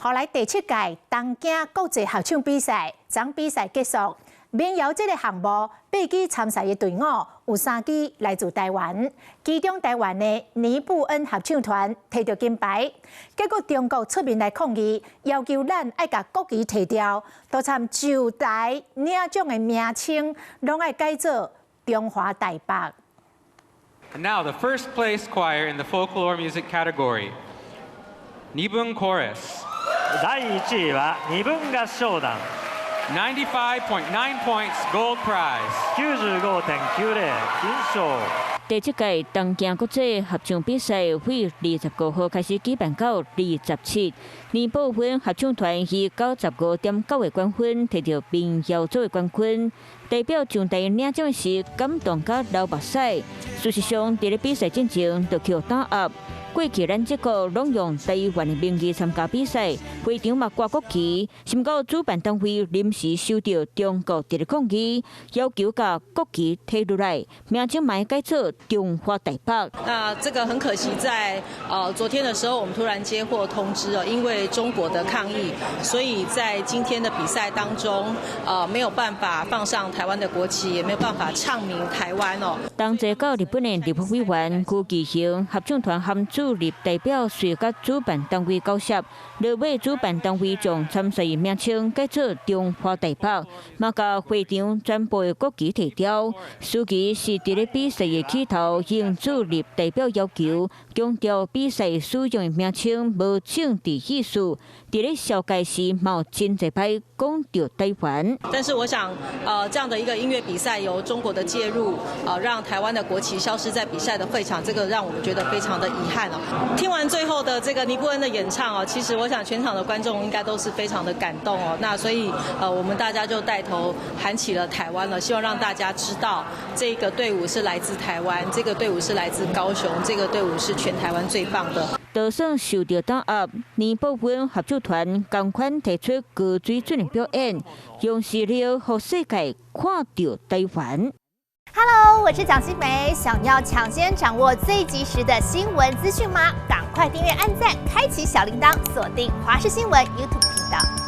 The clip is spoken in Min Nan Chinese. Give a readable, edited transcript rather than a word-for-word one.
予來第七屆東京國際合唱比賽，昨比賽結束，民謠這個項目八支參賽的隊伍有三支來自台灣，其中台灣的尼布恩合唱團提著金牌，結果中國出面來抗議，要求咱愛共國旗提掉，都參上台領獎的名稱攏愛改做中華台北。 And now the first place choir in the folklore music category, Nibun Chorus. 第1位は二分合唱団。 95.9 points, gold prize. 95.90金賞。第七屆東京國際合唱比賽為25號開始舉辦到27，尼布芬合唱團以95.9個冠分提著民謠組的冠軍，代表上台領獎時感動甲流目屎。事實上，佇咧比賽進前就予打壓。過去咱這個攏用台灣的名義參加比賽，會場嘛掛國旗，甚到主辦單位臨時收著中國佇咧抗議，要求共國旗提落來，名稱嘛改做中華台北。那這個很可惜，在昨天的時候，我們突然接獲通知哦，因為中國的抗議，所以在今天的比賽當中，沒有辦法放上台灣的國旗，也沒有辦法唱名台灣哦。同齊到日本的立法委員辜其雄合唱團含主立代表隨佮主辦單位交涉，落尾主辦單位將參賽名稱改做中華台北，嘛共會場全部的國旗提掉。司儀是佇咧比賽的起頭，應主立代表要求，強調比賽使用的名稱無政治意思。佇咧紹介時，嘛有真濟擺講著台灣。但是我想，這樣的一個音樂比賽由中國的介入，讓台灣的國旗消失在比賽的會場，這個讓我們覺得非常的遺憾哦。聽完最後的這個尼布恩的演唱哦，其實我想全場的觀眾應該都是非常的感動哦。那所以，我們大家就帶頭喊起了台灣了，希望讓大家知道這個隊伍是來自台灣，這個隊伍是來自高雄，這個隊伍是全台灣最棒的。就算受著打壓，尼布芬合唱團仝款提出高水準的表演，用實力予世界看著台灣。 Hello，我是蔣新梅，想要搶先掌握最及時的新聞資訊嗎？趕快訂閱、按讚、開啟小鈴鐺，鎖定華視新聞 YouTube 頻道。